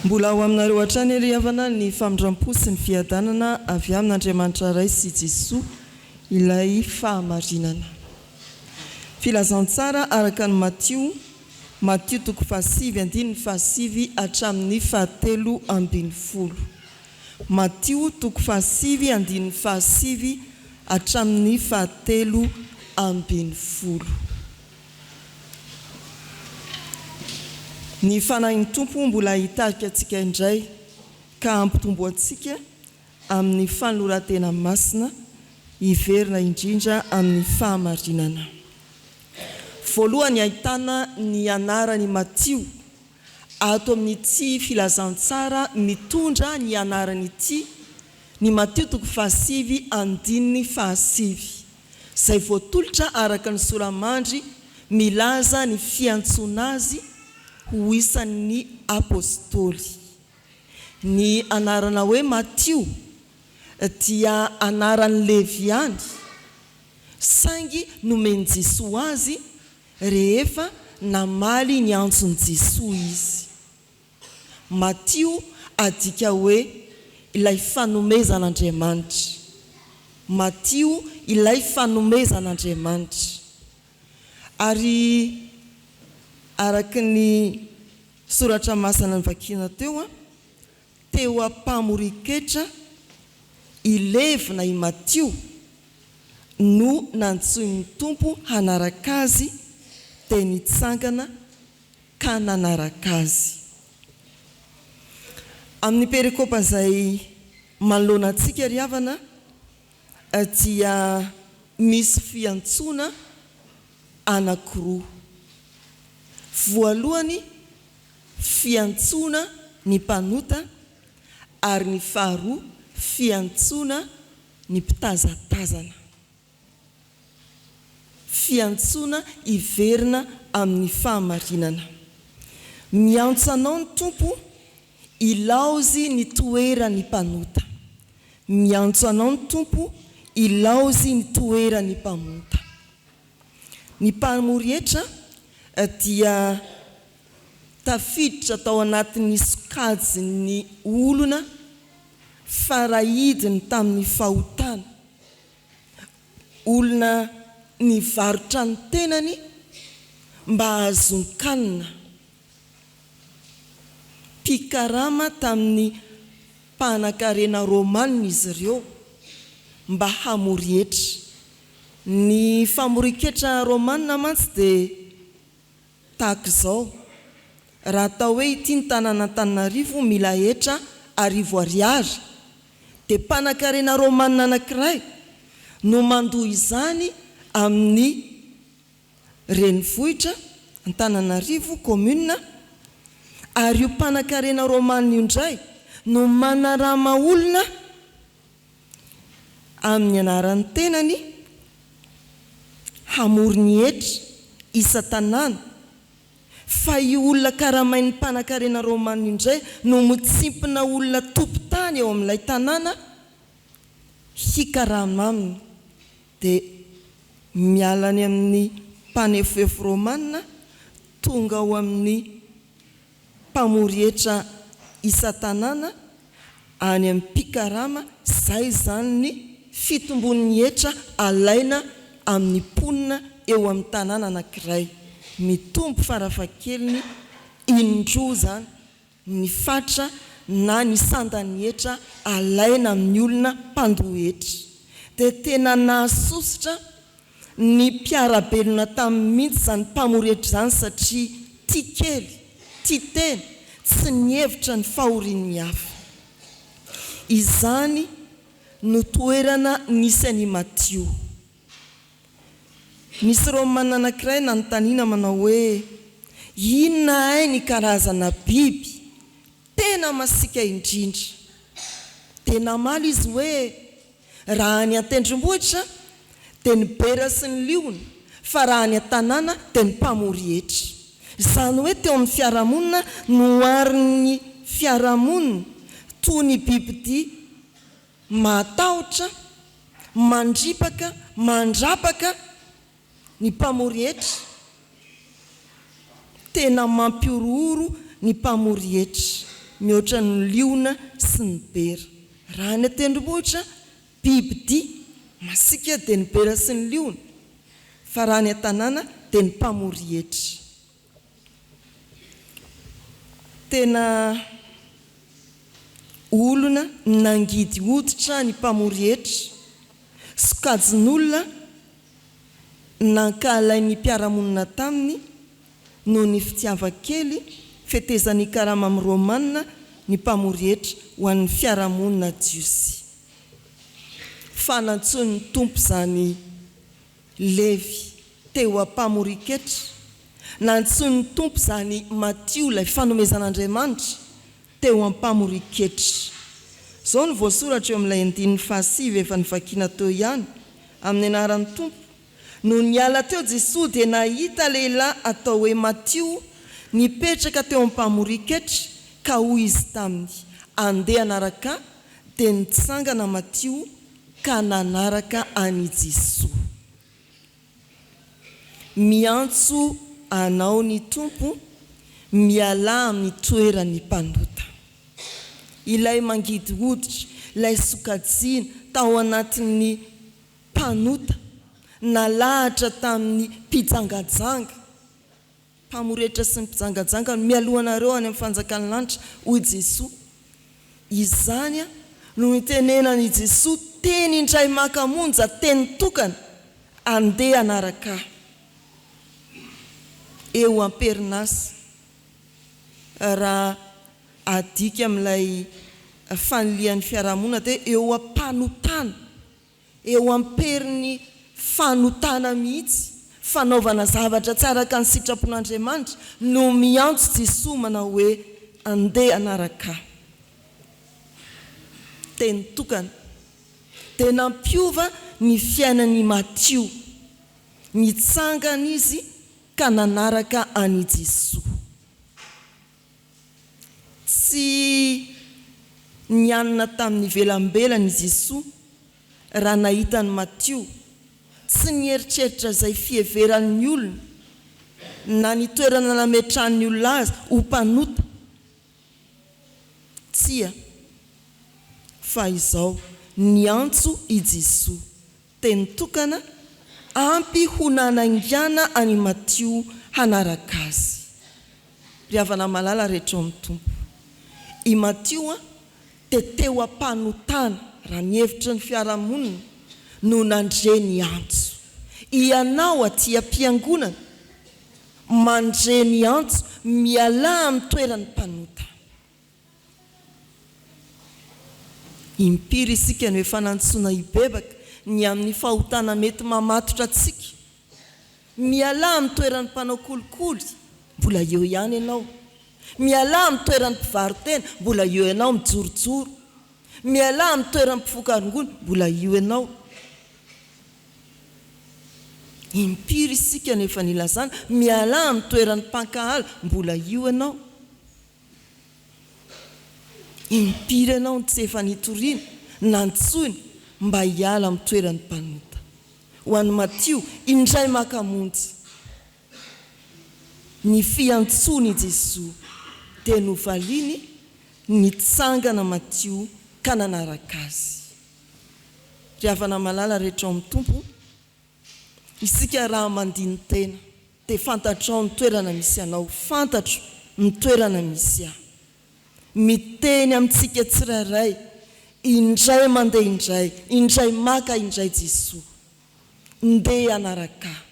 Mbola ho aminareo hatrany ry havana ny famindram-po sy ny fiadanana avy amin'Andriamanitra Ray sy Jesoa ilay fahamarinana. Filazantsara araka an'i Matio, Matio toko fahasivy andininy fahasivy hatramin'ny fahatelo ambin'ny folo. Matio toko fahasivy andininy fahasivy hatramin'ny fahatelo ambin'ny folo. Ny Fanahin'ny Tompo mbola hitarika antsika indray ka hampitombo antsika amin'ny fanoloran-tena masina hiverina indrindra amin'ny fahamarinana. Voalohany ahitana ny anaran'i Matio ato amin'ity filazantsara mitondra ny anarany ity ny Matio toko fahasivy andininy fahasivy, izay voatolotra araka ny sora-mandry milaza ny fiantsoana azy ho isan'ny Apostoly. Ny anarana hoe Matio dia anaran'i Levy ihany, saingy nomen'i Jesoa azy rehefa namaly ny antson'i Jesoa izy. Matio adika hoe ilay fanomezan'Andriamanitra. Matio ilay fanomezan'Andriamanitra. Ary araka ny soratra masina novakiana teo, teo am-pamorian-ketra hilevina i Matio no nantsoin'ny Tompo hanaraka azy dia nitsangana ka nanaraka azy. Amin'ny perikopa izay manoloana antsika ry havana dia misy fiantsoana anankiroa. Voalohany fiantsoana ny mpanota ary ny faharoa fiantsoana ny mpitazatazana. Fiantsoana hiverina amin'ny fahamarinana. Miantso anao ny Tompo ilaozy ny toeran'ny mpanota. Miantso anao ny Tompo ilaozy ny toeran'ny mpamonta. Ny mpamory hetra dia tafiditra tao anatin'ny sokajin'ny olona farahidiny tamin'ny fahotana, olona nivarotra ny tenany mba hahazoan-kanina, mpikarama tamin'ny mpanan-karena romanina izy ireo mba hamory hetra. Ny famorin-ketra romanina mantsy dia Tahaka izao, raha atao hoe ity ny tanàn'Antananarivo mila hetra arivo ariary, dia mpanankarena romanina anankiray no mandoa izany amin'ny renivohitra, Antananarivo, commune, ary io mpanankarena romanina io indray no manarama olona amin'ny anaran'ny tenany hamory ny hetra isan-tanàna, fa io olona karamain'ny mpanankarena romana io indray no mitsimpona olona tompon-tany eo amin'ilay tanàna hikarama aminy, dia miala any amin'ny mpanefoefo romana tonga ao amin'ny mpamory hetra isan-tanàna any amin'ny mpikarama, izay izany ny fitombon'ny hetra alaina amin'ny mponina eo amin'ny tanàna anankiray. Mitombo farafahakeliny indroa izany ny fatra na ny sandan'ny hetra alaina amin'ny olona mpandoa hetra. Dia tena nahasosotra ny mpiara-belona taminy mihitsy izany mpamoretra izany satria tia kely, tia tena, tsy nihevitra ny fahorian'ny hafa. Izany no toerana nisy an'i Matio. Nisy Romana anankiray nanontaniana manao hoe, Inona hay ny karazana biby tena masiaka indrindra? Dia namaly izy hoe, Raha any an-tendrombohitra dia ny bera sy ny liona, fa raha any an-tanàna dia ny mpamory hetra. Izany hoe teo amin'ny fiarahamonina noharin'ny fiarahamonina toy ny bibidia mahatahotra, mandripaka, mandrapaka ny mpamory hetra. Tena mampihorohoro ny mpamory hetra. mihoatra ny liona sy ny bera. Raha any an-tendrombohitra, bibidia masiaka dia ny bera sy ny liona, fa raha any an-tanàna dia ny mpamory hetra. Tena olona nangidy hoditra ny mpamory hetra, sokajin'olona nankahalain'ny mpiara-monina taminy noho ny fitiavan-kely fetezan'ny karama amin'ny Romana ny mpamory hetra ho an'ny fiarahamonina jiosy. Fa nantsoin'ny Tompo izany Levy teo am-pamorin-ketra. Nantsoin'ny Tompo izany Matio ilay fanomezan'Andriamanitra teo am-pamorin-ketra. Izao no voasoratra eo amin'ilay andininy fahasivy efa novakiana teo ihany, Amin'ny anaran'ny Tompo. Nony niala teo Jesoa dia nahita lehilahy atao hoe Matio nipetraka teo am-pamorin-ketra ka hoy Izy taminy, Andeha hanaraka Ahy, dia nitsangana Matio ka nanaraka an'i Jesoa. Miantso anao ny Tompo, mialà amin'ny toeran'ny mpanota. Ilay mangidy hoditra, ilay sokajiana tao anatin'ny mpanota, nalahatra tamin'ny mpijangajanga, Mpamoretra sy ny mpijangajanga no mialoha anareo any amin'ny fanjakan'ny lanitra, hoy Jesoa. Izany no nitenenan' i Jesoa teny indray maka monja, teny tokana, Andeha hanaraka Ahy. Eo am-perinasa, raha adika amin'ilay fanilihan'ny fiarahamonina dia eo am-panotana. Eo am-perin'ny fanotana mihitsy, fanaovana zavatra tsy araka ny sitrapon'Andriamanitra, no miantso Jesoa manao hoe, Andeha hanaraka Ahy. Teny tokana dia nampiova ny fiainan'i Matio. Nitsangana izy ka nanaraka an'i Jesoa. Tsy nianina tamin'ny velambelany i Jesoa raha nahita an'i Matio, tsy nieritreritra izay fiheveran'ny olona na ny toerana nametrahan'ny olona azy ho mpanota. Tsia, fa izao, niantso i Jesoa. Teny tokana, ampy ho nanaingàna an'i Matio hanaraka azy. Ry havana malala rehetra ao amin'ny Tompo, i Matio dia teo am-panotana, raha ny hevitry ny fiarahamonina, no nandre ny antso. Ianao aty am-piangonana, mandre ny antso, mialà amin'ny toeran'ny mpanota. Impiry isika no efa nantsoina hibebaka ny amin'ny fahotana mety mamatotra antsika? Mialà amin'ny toeran'ny mpanao kolikoly, mbola eo ihany ianao. Mialà amin'ny toeran'ny mpivaro-tena, mbola eo ianao mijorojoro. Mialà amin'ny toeran'ny mpifoka rongony, mbola io ianao. Impiry isika no efa nilazana, mialà amin'ny toeran'ny mpankahala, mbola io ianao. Impiry ianao no tsy efa nitoriana, nantsoina mba hiala amin'ny toeran'ny mpanota. Ho an'i Matio, indray maka monja ny fiantsoan' i Jesoa, dia novaliany, nitsangana Matio ka nanaraka Azy. Ry havana malala rehetra ao amin'ny Tompo, Isika raha mandini-tena dia fantatrao ny toerana misy anao, fantatro ny toerana misy ahy. Miteny amintsika tsirairay indray mandeha indray, indray maka indray Jesoa. Ndeha hanaraka ahy.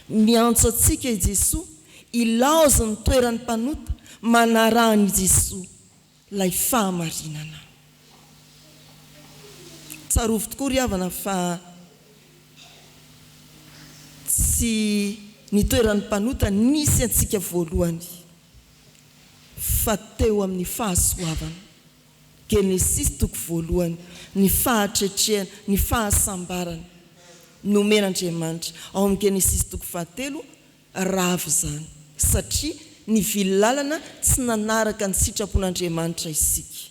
Miantso antsika i Jesoa hilaozy ny toeran'ny mpanota manaraha an'i Jesoa. Ilay fahamarinana. Tsarovy tokoa ry havana fa tsy ny toeran'ny mpanota nisy antsika voalohany fa teo amin'ny fahasoavana. Genesisy toko voalohany, ny fahatretrehana, ny fahasambarana nomen'Andriamanitra. Ao amin'ny Genesisy toko fahatelo Rava izany, satria nivily lalana tsy nanaraka ny sitrapon'Andriamanitra isika.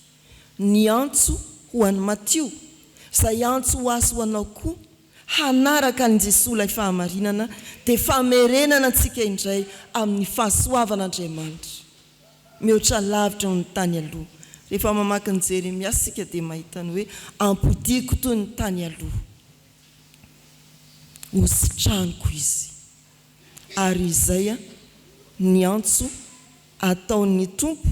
Ny antso ho an'i Matio, izay antso ho ahy sy ho anao koa, hanaraka an'i Jesoa ilay fahamarinana, dia famerenana antsika indray amin'ny fahasoavan'Andriamanitra. Mihoatra lavitra noho ny tany aloha. Rehefa mamaky ny Jeremia isika dia mahita ny hoe ampodiako toy ny tany aloha. Hositraniko izy. Ary izay ny antso ataon'ny Tompo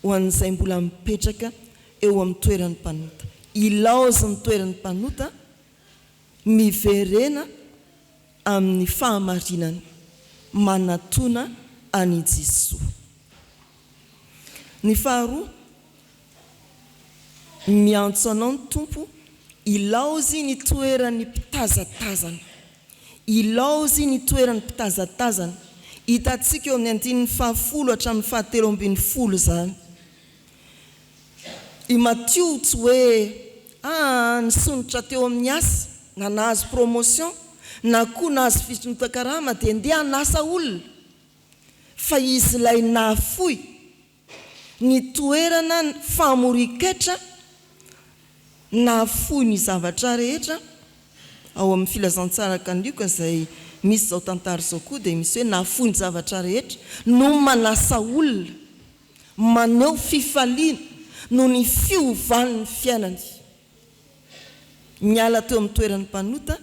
ho an'izay mbola mipetraka eo amin'ny toeran'ny mpanota. Ilaozy ny toeran'ny mpanota, miverena amin'ny fahamarinana, manatona an'i Jesoa. Ny faharoa, miantso anao ny Tompo, ilaozy ny toeran'ny mpitazatazana. Ilaozy ny toeran'ny mpitazatazana. Hitantsika eo amin'ny andininy fahafolo hatramin'ny fahatelo ambinifolo izany. I Matio tsy hoe aa nisondrotra teo amin'ny asa na nahazo promotion na koa nahazo fisondrotan-karama dia ndeha hanasa olona fa izy ilay nahafoy ny toerana famorin-ketra nahafoy ny zavatra rehetra ao amin'ny filazantsara araka an'i Lioka izay misy izao tantara izao koa dia misy hoe nahafoy ny zavatra rehetra no manasa olona maneho fifaliana noho ny fiovan'ny fiainany. Miala teo amin'ny toeran'ny mpanota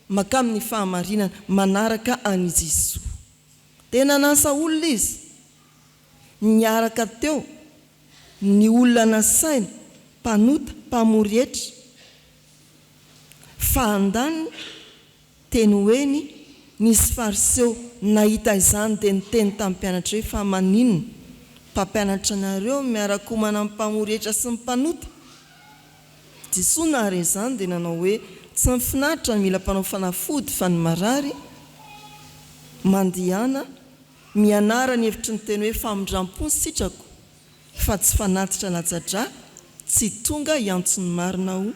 mankamin'ny fahamarinana, manaraka an'i Jesoa. Dia nanasa olona izy. Niaraka teo ny olona nasaina, mpanota, mpamory hetra. Fa andaniny, teny ho eny, nisy Fariseo nahita izany dia niteny tamin'ny mpianatra hoe, Fa maninona mpampianatra anareo miara-komana amin'ny mpamory hetra sy ny mpanota? Jesoa nahare izany dia nanao hoe, Tsy ny finaritra no mila mpanao fanafody fa ny marary, mandehana, mianara ny hevitry ny teny hoe famindram-po ny sitrako, fa tsy fanatitra latsa-drà, tsy tonga hiantso ny marina aho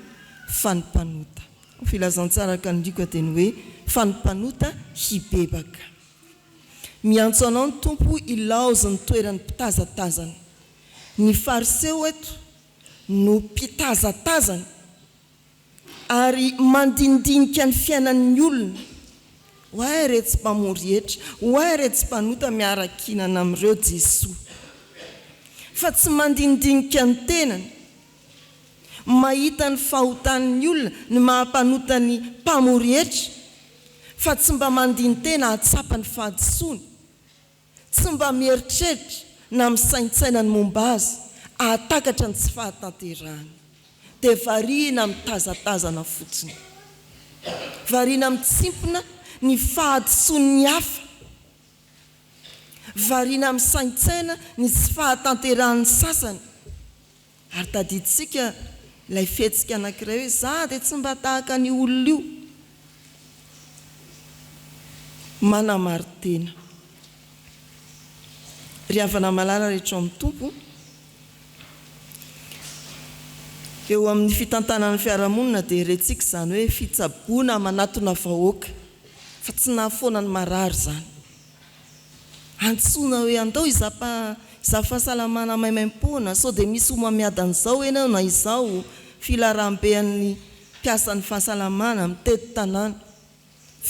fa ny mpanota. Ny filazantsara araka an'i Lioka dia ny hoe fa ny mpanota hibebaka. Miantso anao ny Tompo hilaozy ny toeran'ny mpitazatazana. Ny Fariseo eto no mpitazatazana ary mandinidinika ny fiainan'ny olona. Oay retsy mpamory hetra, oay retsy mpanota miara-kinana amin'ireo Jesoa. Fa tsy mandinidinika ny tenany. Mahita ny fahotan'ny olona, ny maha-mpanota ny mpamory hetra, fa tsy mba mandini-tena hahatsapa ny fahadisoany. Tsy mba mieritreritra na misaintsaina ny momba azy hahatakatra ny tsy fahatanterahany. Dia variana mitazatazana fotsiny. Variana mitsimpona ny fahadisoan'ny hafa. Variana misaintsaina ny tsy fahatanterahan'ny sasany. Ary tadidintsika ilay fihetsika anankiray hoe za dia tsy mba tahaka an'io olona io. Manamari-tena. Ry havana malala rehetra ao amin'ny Tompo, eo amin'ny fitantanana ny fiarahamonina dia rentsika izany hoe fitsaboana manatona vahoaka, fa tsy nahafoana ny marary izany. Antsoina hoe andao hizaha hizaha fahasalamana maimaimpoana sao dia misy homamiadana izao enao na izao, filaharambe an'ny mpiasan'ny fahasalamana mitety tanàna,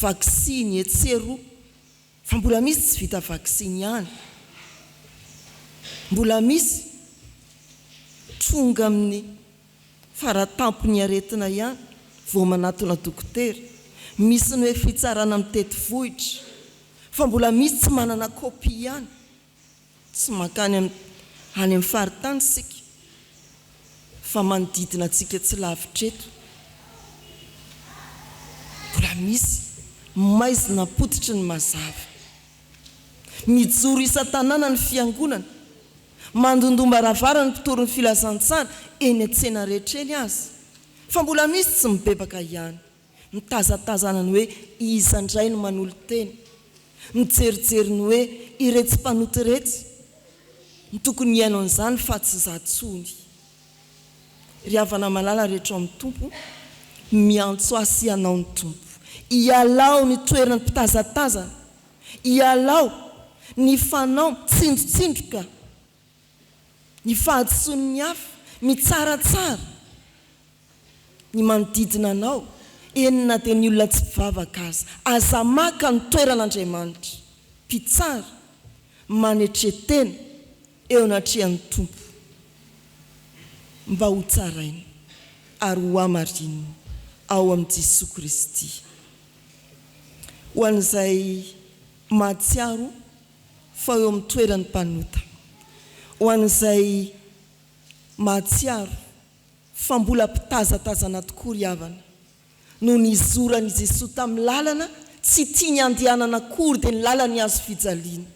vaksiny etsy sy eroa, fa mbola misy tsy vita vaksiny ihany, mbola misy tonga amin'ny faratampon'ny aretina ihany vao manatona dokotera, misy ny hoe fitsarana mitety vohitra, fa mbola misy tsy manana copie ihany, tsy mankany any amin'ny faritany isika fa manodidina antsika tsy lavitra eto, mbola misy maizina pototry ny mazava. Mijoro isan-tanàna ny fiangonana, mandondom-baravara ny mpitory ny filazantsara eny an-tsena rehetra eny aza, fa mbola misy tsy mibebaka ihany. Mitazatazana ny hoe iza indray no manolo-tena. Mijerijery ny hoe iretsy mpanota iretsy no tokony hihaino an'izany fa tsy za tsony. Ry havana malala rehetra ao amin'ny Tompo, miantso ahy sy ianao ny Tompo. Ialao ny toeran'ny mpitazatazana. Ialao ny fanao mitsindrotsindroka ny fahadisoan'ny hafa, mitsaratsara. ny manodidina anao, eny na dia ny olona tsy mpivavaka aza. Aza maka ny toeran'Andriamanitra. Mpitsara, manetre tena. eo anatrehan'ny Tompo mba ho tsaraina ary ho hamarinina ao amin'i Jesoa Kristy. Ho an'izay mahatsiaro fa eo amin'ny toeran'ny mpanota, ho an'izay mahatsiaro fa mbola mpitazatazana tokoa ry havana, no nizoran'i Jesoa tamin'ny lalana tsy tiany handehanana akory dia ny lalan'ny hazo fijaliana,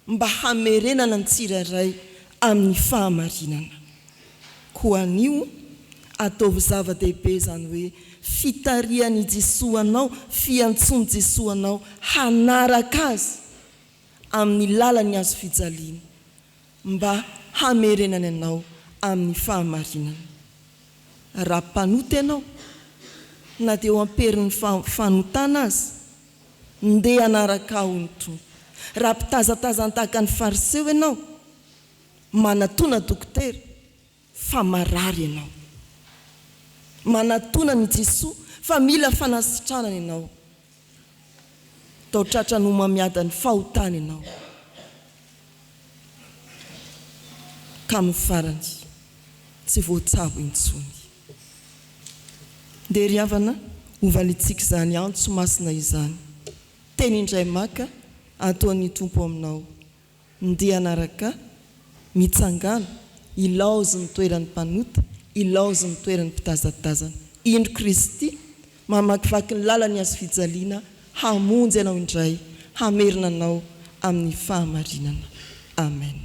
mba hamerenana ny tsirairay amin'ny fahamarinana. Koa anio, ataovy zava-dehibe izany hoe fitarihan'i Jesoa anao, fiantsoan'i Jesoa anao hanaraka Azy amin'ny lalan'ny hazo fijaliana, mba hamerenany anao amin'ny fahamarinana. Raha mpanota ianao, na dia eo am-perin'ny fanotana aza, ndeha hanaraka ahy, hoy ny Tompo. Raha mpitazatazan-tahaka ny Fariseo ianao, manatòna dokotera, fa marary ianao. Manatòna an'i Jesoa, fa mila fanasitranana ianao. Tao tratran'ny homamiadan'ny fahotana ianao. Ka amin'ny farany, tsy voatsabo intsony. Ndeha ry havana, hovaliantsika izany antso masina izany. Teny indray maka, ataon'ny Tompo aminao. Ndeha hanaraka, mitsangàna, ilaozy ny toeran'ny mpanota, ilaozy ny toeran'ny mpitazatazana. Indro Kristy, mamakivaky ny lalan'ny hazofijaliana hamonjy anao indray, hamerina anao amin'ny fahamarinana. Amen.